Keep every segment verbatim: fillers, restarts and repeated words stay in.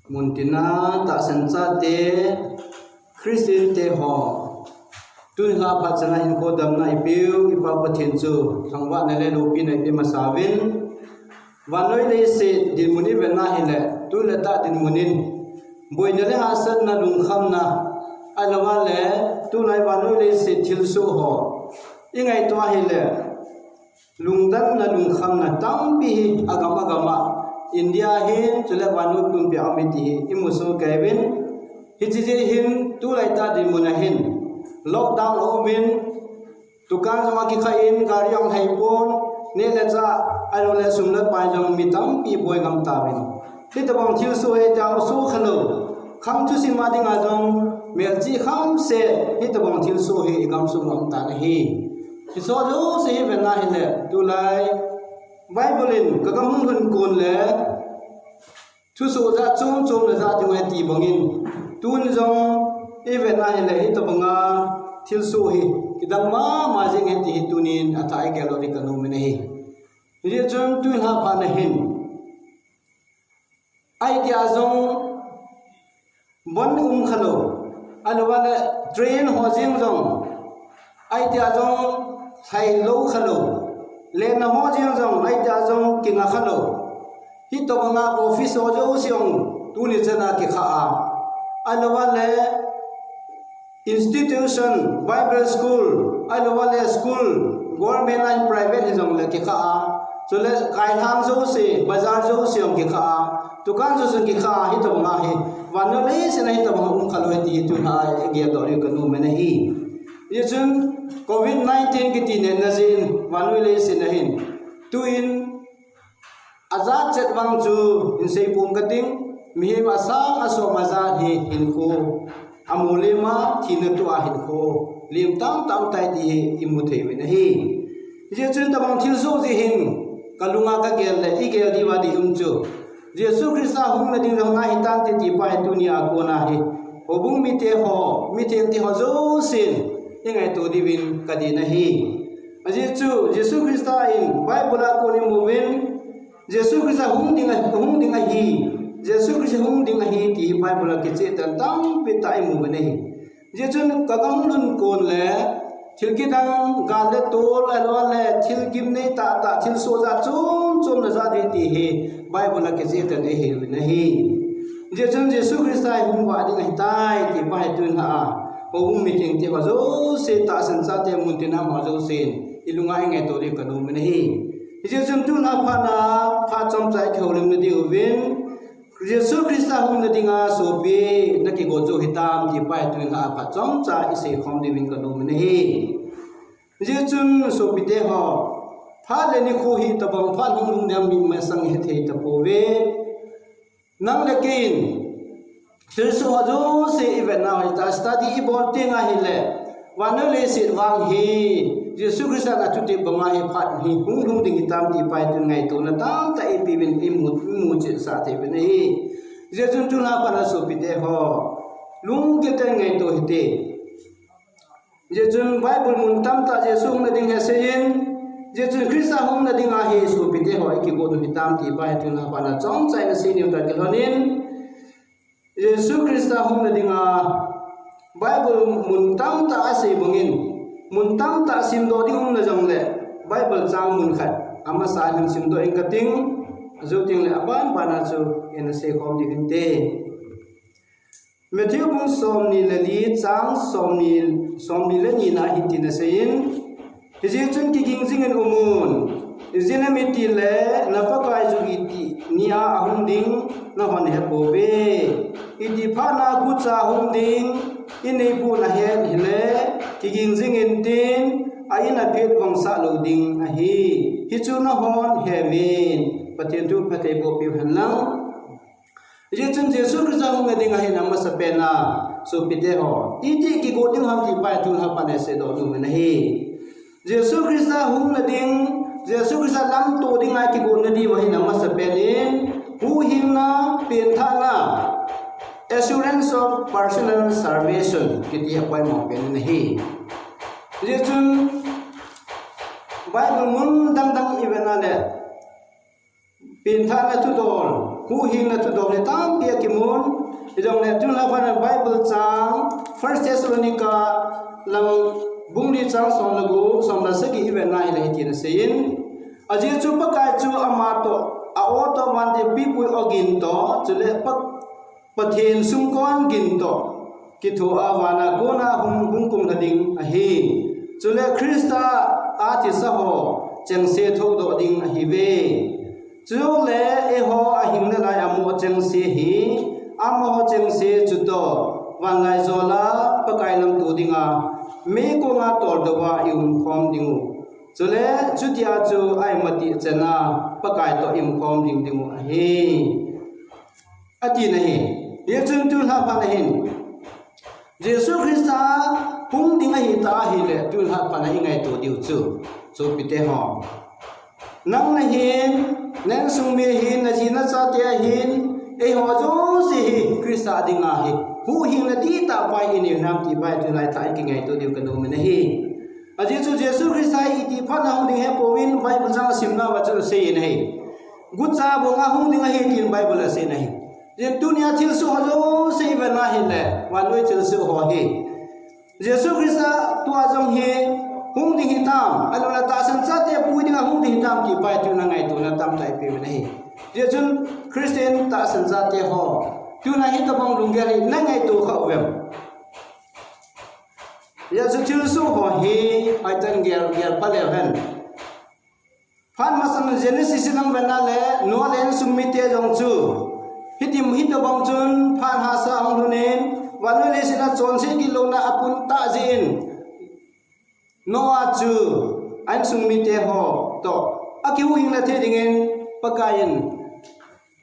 Muntina tahsan chate, Christian te ho, tun la phat chana hinkho damna ipeu, ipa Pathen chu thangvahna le loupina ipe masa uvin. Vannoi leiset dinmun ivet na hile, tu le tah dinmun in boina le hahsatna, lungkhamna, ahilou le tulai vannoi leiset thilsoh ho ingaito ahile, lungdamna, lungkhamna tampi hi agam agam a, India hin chule vannoi pumpi a um e ti hi imu soh kei uvin. Hiche jeh hin tulai tah dinmun a hin lockdown aum in, dukan jong akikha in, gari jong lhai pon, neh le chah, ahilou le sum le pai jong mi tampi boi ngam tauvin. Hitobang thilsoh hi tia u soh khalou, khang thusim a dinga jong melchih khamseh, hitobang thilsoh hi igamsung a um tan ahi. Hiche jouse hi ivet na hile, tulai Bible in ka gam hung lhun kon le thusoh jat chom chom najah ding ahi ti bangin, tun jong ivet na hile hitobanga thilsoh hi kidang mama jeng ahi ti hi tunin athah a igel doh ding kanom in ahi. Hijeh chun tun la phat na hin, ahi tia jong bon um khalou, ahilou le train ho jeng jong ahi tia jong lhai lou khalou, lenna ho jeng jong ahi tia jong kinga khalou, hitobanga office ho jouse jong tuni chana kikha a, ahilou le institution, Bible school, ahilou le school, government and private hijongle kikha a, chule kailhang jouse, bazar jouse jong kikha a, dukan jouse jong kikha a, hitobanga hi vannoi leiset a hitobanga um khalou ahi ti hi tun la igel doh ding kanom in ahi. Hijeh chun covid nineteen kiti natna jeh in vannoi leiset a hin, tuin ajat chet vang chu hin seipom kating, mihem asang asom ajat hi hinkho amu lima, thina tua hinkho lim tamtah tai ti hi imu thei uvin ahi. Hijeh chun tobang thilsoh jeh hin kalunga kagel le igel diuva ding um chu, Jesu Christa hung nading jong ahitan ti, ti pa hi tunia kona hi houbung mite ho, mithengte ho jousen ingaito diuvin kadei ahi. Ajeh chu Jesu Christa in Bible a kon imuvin, Jesu Christa hung ding a, hung ding ahi, Jesu Christa hung ding ahi ti Bible a kicheh tan tampi tah imu uvin ahi. Hijeh chun ka gam lhun kon le thil kidang, gal le tol, ahilou le thil gimnei tahtah thilsoh jat chom chom najah ding ti hi Bible a kicheh tan ihi uvin ahi. Hijeh chun Jesu Christa hi hung vah ding ahitai ti pa hi tun la a houbung mithengte ho jouse, tahsan chate, muntina ho jousen ilunga ingaito diu kanom in ahi. Hijeh chun tun la phat na, phat chomcha ikihoulim nadiuvin, Jesu Christa hung nadinga sopi nakigot jou hitam ti pa hi tun la a phat chomcha iseikhom diuvin kanom in ahi. Hijeh chun sopite ho, phat le nikho hi tobang phat hung lhung ding mi masang hethei tapouve. Nang le keiin thilsoh ho jouse ivet na hita, study ibol teng ahile, vannoi leiset vang hi Jesu Christa in athutep banga hi phat hi hung lhung ding hitam ti pa hi tun ngaitona tamtah ipeuvin imu, imu chehsah thei uvin ahi. Hijeh chun tun la phat na sopite ho, lunggil tah in ngaito hite. Hijeh chun Bible mun tamtah Jesu hung nading hi aseiyin, hijeh chun Christa hung nadinga hi sopite ho ikigot u hitam ti pa hi tun la phat na chomcha in asei niu tah kilhonin, Jesu Christa hung nadinga Bible mun tamtah asei bangin, mun tamtah simdoh ding umna jongle, Bible chang mun khat amasa hin simdoh inge kating, ajou tengle aban bana chu ina seikhom diu hinte. Matthew bung somni le li, chang somni, somni le ni na hitin aseiyin, hijeh chun kiging jingin umun, ijeh inem itile na Pakai ju iti nia ahung ding nahon hepouve. Iti phatna gucha hung ding inei pon ahet hile, kiging jingin tin, a in aphet vongsah lou ding ahi. Hichu nahon heuvin. Pathen thu phatthei boh piu hen lang. Hijeh chun Jesu Christa hung nading ahin amasapen a, sopite ho, iti kigot diu ham ti pa hi tun la phat na iseidoh nom in ahi. Jesu Christa hung nading, Jesu Christa lamto dinga kigot nadiu ahin amasapen in, huhhingna, penthahna, assurance of personal salvation kiti apoimo pen in ahi. Hijeh chun Bible mun dang dang ivet na le, penthahna thudol, Huhhingna thudol hi tampi akimun, hijongle tun lha phat a Bible chang, First Thessalonica lam bung li chang som le gup, som le sagi ivet na hile hitin aseiyin, ajeh chu Pakai chu ama toh, a-o toh, vantil pipui o gin toh, chule Pa-, Pathen sumkon gin toh kithoa vana kona hung, hung kumlha ding ahi. Chule Christa a thisa ho chengse thoudoh ding ahiuve. Chule eiho ahing nalai a mo chengse hi, amaho chengse chutoh vanlaijol a Pakai lamto dinga meikonga toldouva i-umkhom dingu, chule chutia chu a-imatih chana Pakai toh i-umkhom ding dingu ahi, atin ahi. Hichun tun lha phat a hin Jesu Christa hung ding ahitah ahile, tun lha phat a ingaito diu chu, sopite ho, nang nahin, na insung mi ahin, naji nachate ahin, eiho jouse hi Christa dinga hi huhhingna dihtah pa inei u hinam ti pa hi tulai tah a ikingaito diu kanom in ahi. Ajeh chu Jesu Christa hi itih phat a hung ding hepouvin, Bible chang asimna uva chun aseiyin ahi. Gucha banga hung ding ahi tin Bible aseiyin ahi. Hijeh in tunia thilsoh ho jouse ivet na hile, vannoi thilsoh ho hi Jesu Christa tua jong hi hung ding hitam, ahiloule tahsan chate pui dinga hung ding hitam ti pa hi tuna ngaitona tamtah ipeuvin ahi. Hijeh chun Christian tahsan chate ho, tuna hitobang lunggel hi na ngaito kha uvem? Hijeh chun thilsoh ho hi, hoitah in gel, gel pha leu hen. Phat masang Genesis lang vetna le, Noah le insung mite jong chu hiti, hitobang chun phat hahsa ahung lhun in, vannoi leiset a chonset gitlouna apun tah jeh in, Noah chu a insung mite ho toh akihuhhingna thei dingin Pakai in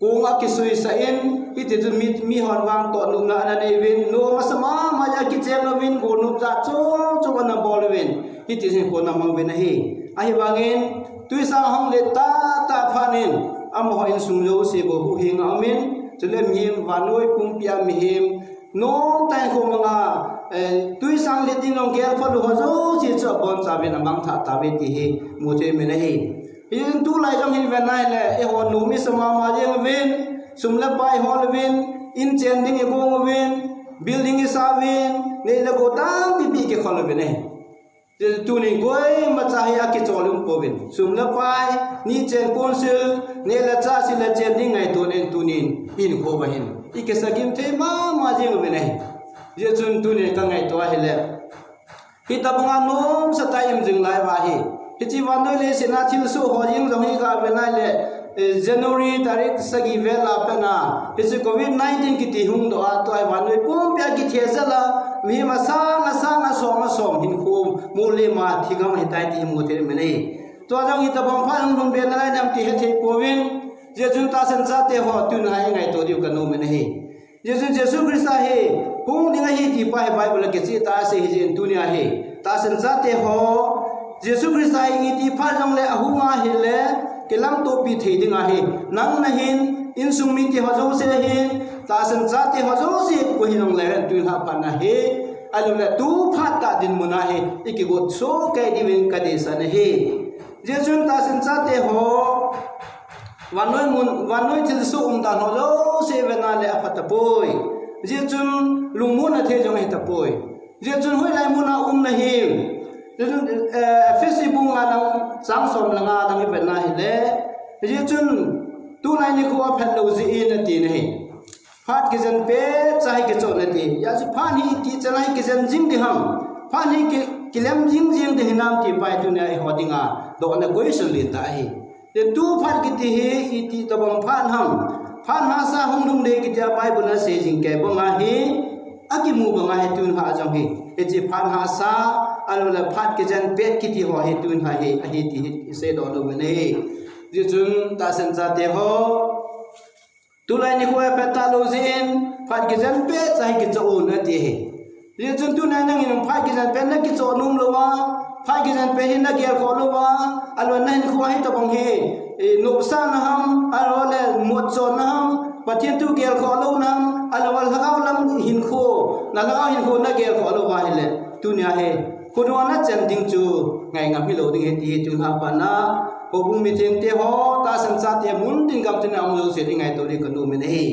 kong akisuisah in, hiti chun mi, mihon vang toh nopna ana nei uvin, nom asa mama a kicheng uvin, golnop jat chom chom ana bol uvin, hiti chun hinkho ana mang uvin ahi. Ahivangin twisang ahung let tahtah phat in, amaho insung jouse bou huhhing aumin, chule mihem vannoi pumpi a mihem nomtah in hinkho manga, eh, twisang let ding jong gel phalou ho jouse chu abonchauvin amangthah tauve ti hi muthei umin ahi. Hijeh in tulai jong hi vetna hile, eiho nom isa mama jeng uvin, sum le pai ihol uvin, in chen ding igong uvin, building isa uvin, nehle gou tampipi ikikhol uvin ahi. Tunin koimacha hi akichol um pouvin, sum le pai, ni chen kunsil, neh le chah, sil le chen ding ngaito in tunin ihinkho uva hin ikisagim thei mama jeng uvin ahi. Hijeh chun tunin kangaito ahile, hitobanga nomsatah a i-um jing lai uva hi, hiche vannoi leiset a thilsoh ho jeng jong hi gah vetna hile, eh, January tarik sagi vel a pat a hiche covid nineteen kiti hungdoh a, tua hi vannoi pumpia kithejal a, mihem asang asang, asom asom hinkho molhem a thigam ahitai ti hi muthei umin ahi. Tua jong hitobang phat hung lhung be nalai nam ti hethei pouvin, hijeh chun tahsan chate ho, tuna hi ingaito diu kanom in ahi. Hijeh chun Jesu Christa hi hung ding ahi ti pa hi Bible a kicheh tah a asei hijeh in tunia hi tahsan chate ho, Jesu Christa hi itih phat jongle ahung ahile, kilamtopi thei ding ahi. Nang nahin, insung mite ho jouse hin, tahsan chate ho jouse koi hijongle hen, tulha phat na hi, ahiloule tu phat tah dinmun a hi ikigot soh kei diuvin kadeisah in ahi. Hijeh chun tahsan chate ho, vannoi mun, vannoi thilsoh umdan ho jouse vetna le aphatapoi. Hijeh chun lungmonna thei jong ahitapoi. Hijeh chun hoilai mun a um nahim? Hijeh chun, eh, Ephesi bung nga lang chang som le nga lang ivetna hile, hijeh chun tulai nikho aphat lou jeh in ati in ahi. Phat kijen petcha hi kichoh in ati. Hijeh chun phat hi itih chan a hi kijen jing ding ham, phat hi ki, kilem jing jing ding hinam ti pa hi tunia eiho dinga dohna question lentah ahi. Hijeh chun tu phat kiti hi itih tobang phat ham, phat hahsa hung lhung ding kitia Bible in asei jing kei banga hi, akimu banga hi tulha jong hi, hiche phat hahsa, ahiloule phat kijen pet kiti ho hi tulha hi ahi ti hi iseidoh nom in ahi. Hijeh chun tahsan chate ho, tulai nikho aphat talou jeh in, phat kijen petcha hi kichoh un ati ahi. Hijeh chun tunia nangin phat kijen pet nakichoh nom louva, phat kijen pet hi nagelkhoh louva, ahiloule nahinkho a hitobang hi, eh, nopsahna ham, ahiloule motchotna ham, Pathen thu gelkhoh louna ham, ahiloule lhagao lam hinkho, nalhagao hinkho nagelkhoh louva hile, tunia hi khonung a nachan ding chu ngai ngam hilou ding ahi ti hi tulha phat na Houbung mithengte ho, tahsan chate mun tin gam tin a um jouse ding ngaito ding kanom in ahi.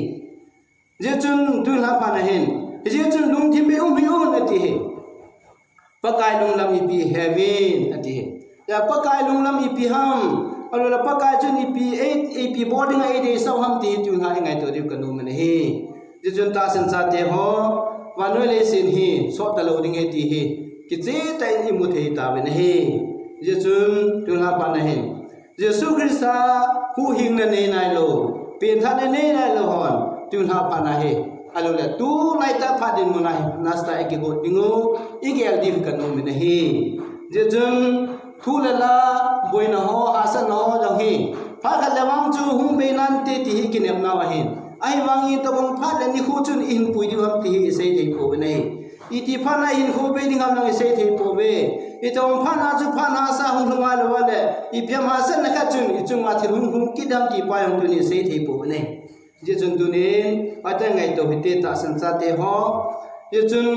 Hijeh chun tun lha phat na hin, hijeh chun lungthim bei um hih un ati hi. Pakai lunglam ipi hiuvin ati hi. Ya Pakai lunglam ipi ham, ahilou le Pakai chun ipi ei, ipi bol ding a eideisah u ham ti hi tun lha i ngaito diu kanom in ahi. Hijeh chun tahsan chate ho, vannoi leiset hi sot talou ding ahi ti hi kicheh tah in imu thei tauvin ahi. Hijeh chun tun lha phat na hin, Jesu Christa huhhingna nei nailou, pengthahna nei nailou hon, tun lha phat na hi, ahilou le tulai tah phat dinmun a hi, nasatah a i kigot ding u, i gel diu kanom in ahi. Hijeh chun thu le la, boina ho, hahsatna ho jong hi, phat khat le vang chu hung bei nante ti hi kinepna u ahin. Ahivangin itobang phat le nikho chun i hinpui diu ham ti hi i sei thei pouvin ahi. Iti phat na i hinkho bei ding ham jong i sei thei pouve. Itobang phat na chu phat hahsa hung lhung a lou a le, ipi ham hahsatna khat chun i chunga thil hung lhung kit ham ti pa jong tuni i sei thei pouvin ahi. Hijeh chun tunin, phat tah ngaito hite tahsan chate ho. Hijeh chun,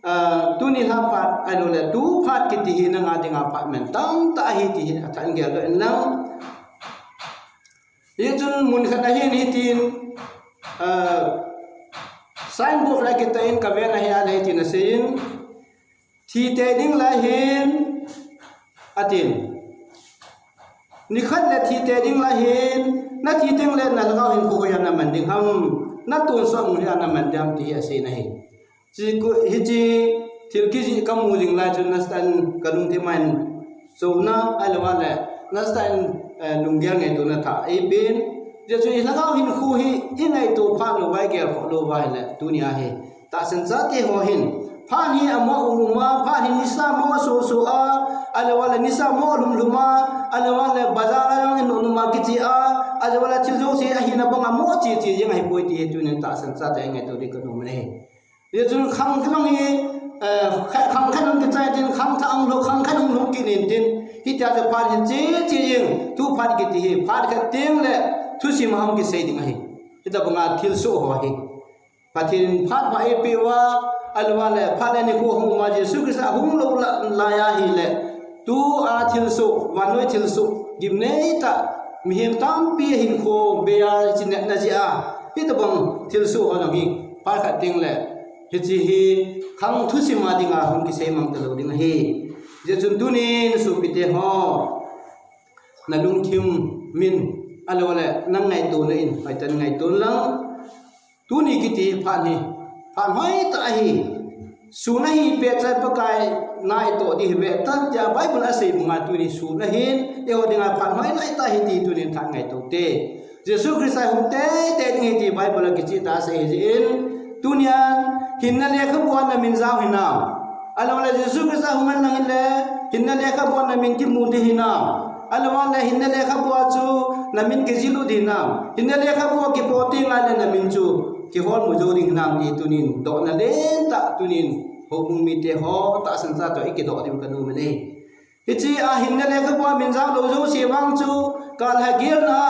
ah, tuni lha phat, ahilou le tu phat kiti hi nanga dinga phat mantam tah ahi ti hi atah in geldoh in lang. Hijeh chun mun khat na hin hitin, ah, signboard la kitah in kaven ahi a le hitin aseiyin, thi tei ding lai hin, atin. Nikhat le thi tei ding lai hin, na thi teng le na lhagao hinkho hoiya na man ding ham, na tonsot mun hoiya na man ding ham ti hi asei in ahi. Hiche, hiche thil kijih kamu jing lai chun nasatah in kalungthim a hin chonna, ahilou le nasatah in, eh, lunggel ngaitona thah eipen. Hijeh chun i lhagao hinkho hi i ngaito phat lou uva, i gelkhoh lou uva ahile, tunia hi tahsan chate ho hin, phat hi amo um um a, phat hi nisa mo so so a, ahilou le nisa mo lhum lhum a, ahilou le bazar a jong in um um a kiche a, ahilou le thil jouse ahina banga mo che che jeng ahipoi ti hi tunin tahsan chate a i ngaito ding kanom in ahi. Hijeh chun khang khat jong hi, eh, kha-, khang khat jong kichai tin, khang thah hung lhung, khang khat hung lhung kit in tin. Hitia chu phat hi che che jeng, tu phat kiti hi, phat khat teng le thusim a hung kisei ding ahi. Hitobanga thilsoh ho hi, Pathen in phat pha eipeh uva, ahilou le phat le nikho hung um a, Jesu Christa hung lou la-, lai ahile, tua thilsoh, vannoi thilsoh, gimnei tah, mihem tampi hinkho bei a, hiche natna jeh a, hitobang thilsoh ho jong hi, phat khat teng le, hiche hi khang thusim a dinga hung kisei mang talou ding ahi. Hijeh chun tunin sopite ho, na lungthim in, ahilou le na ngaitona in, hoitah in ngaito in lang. Tuni kiti phat hi, phat hoitah ahi. Sun ahi pet chai Pakai na itoh ding hi ve tan tia Bible a asei banga tuni sun ahin, eiho dinga phat hoitah ahi ti tunin tha ngaito te. Jesu Christa hung teitei ding ahi ti Bible a kicheh tah a asei ahi jeh in, tunia hinna lekhabua na min jao hinam, ahilou le Jesu Christa hung hen lang hile, hinna lekhabua na min kimu ding hinam, ahilou le hinna lekhabua chu na min kijil u ding hinam, hinna lekhabua kipoh teng le na min chu kihol mu jou ding hinam ti tunin, dohna lentah tunin, houbung mite ho, tahsan chate ho i kidoh diu kanom in ahi. Hiche a hinna lekhabua min jao lou jouse vang chu, kal ha gelna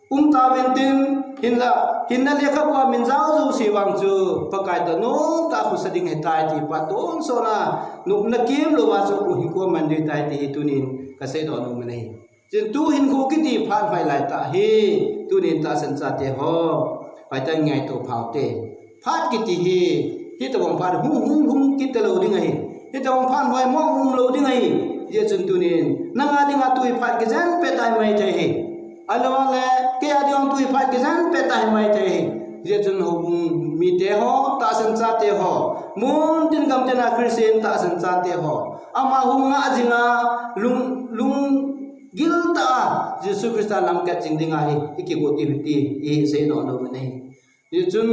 um tauvin tin, hinla, hinna lekhabua min jao jouse vang chu, Pakai toh nomtah a khosa ding ahitai ti pa tonsot a, nopna kimlou a chu, u hinkho man ding ahitai ti hi tunin, kasei doh nom in ahi. Hijeh chun tu hinkho kiti phat hoi lai tah hi, tunin tahsan chate ho, hoitah in ngaito pha u te. Phat kiti hi, hitobang phat hung, hung, hung kit talou ding ahi. Hitobang phat hoi mo um lou ding ahi. Hijeh chun tunin, nanga dinga tu hi phat kijen pet ahi mai thei ahi. Ahilou le, kei a dinga tu hi phat kijen pet ahi mai thei ahi. Hijeh chun houbung mite ho, tahsan chate ho, mun tin gam tin a Christian tahsan chate ho, ama hung ngah jing a, lung, lunggil tah a Jesu Christa lam kat jing ding ahi, i kigot diu ahi ti, i sei doh nom in ahi. Hijeh chun,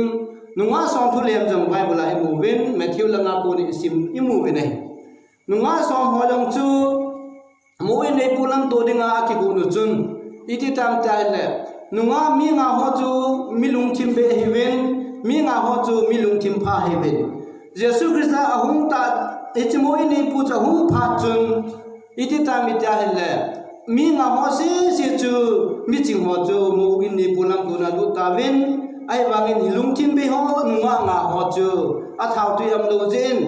nungah som thu lem jong Bible a i mu uvin, Matthew langa kon i sim i mu uvin ahi. Nungah som ho jong chu, moh in neipu lamto dinga akigon u chun, iti tam tia ahile, nungah mi nga ho chu mi lungthim bei ahiuvin, mi nga ho chu mi lungthim pha ahiuvin. Jesu Christa ahung tah, hiche moh in neipu chu ahung phat chun, iti tam tia ahile, mi nga ho sese chu, miching ho chu, moh in neipu lamto na lut tauvin, ahivangin lungthim bei ho, nungah nga ho chu, athaotui aum lou jeh in,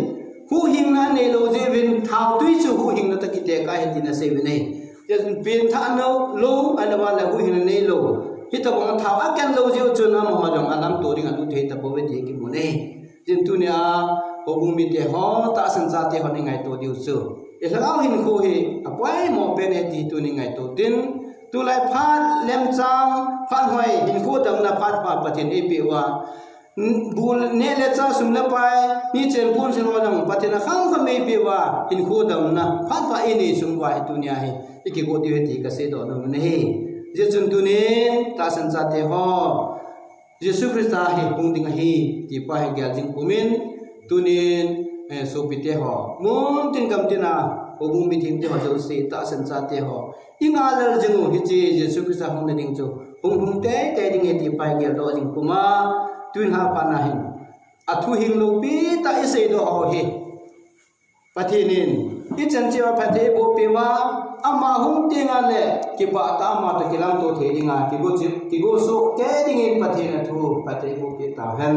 huhhingna anei lou jeh uvin, thaotui chu huhhingna toh kitekah ahi tin asei uvin ahi. Pen thah no lo, ahilou le huhhingna nei lo. Hitabang thao aken lou jeh u chun amaho jong alamto ding alut thei tapouve ti kimu nei. Tin tunia, houbung mite ho, tahsan chate ho nei ngaito diu chu. I lhagao hinkho hi, apoimo pen e ti tuni ngaito tin. Tulai phat lemchang, phat hoi, hinkho damna phat pha Pathen eipeh uva. Bul neh le chah sum le pai, mi chen pon chen ho jong Pathen akhang kham eipeh uva, hinkho damna phat pha inei sung uva hi tunia hi, i kigot diu ahi ti kasei doh nom ahi. Hijeh chun tunin, tahsan chate ho, Jesu Christa hi hung ding ahi, ti pa hi gel jing pumin, tunin, eh, sopite ho, mun tin gam tina, houbung mithengte ho jouse, tahsan chate ho, i ngai lel jing u hiche Jesu Christa hung na ding chu, hung hung teitei ding ahi ti pa hi gel doh jing puma, tun ha pa na hin. Athu hing loupi tah i seidoh ho hi. Pathen in, i chan cheh uva phatthei eiboh peh uva, ama hung teng le, kipah tah a ama toh kilamto thei dinga, kigo cheh, kigo soh kei dingin Pathen in athu phatthei eiboh peh tauhen.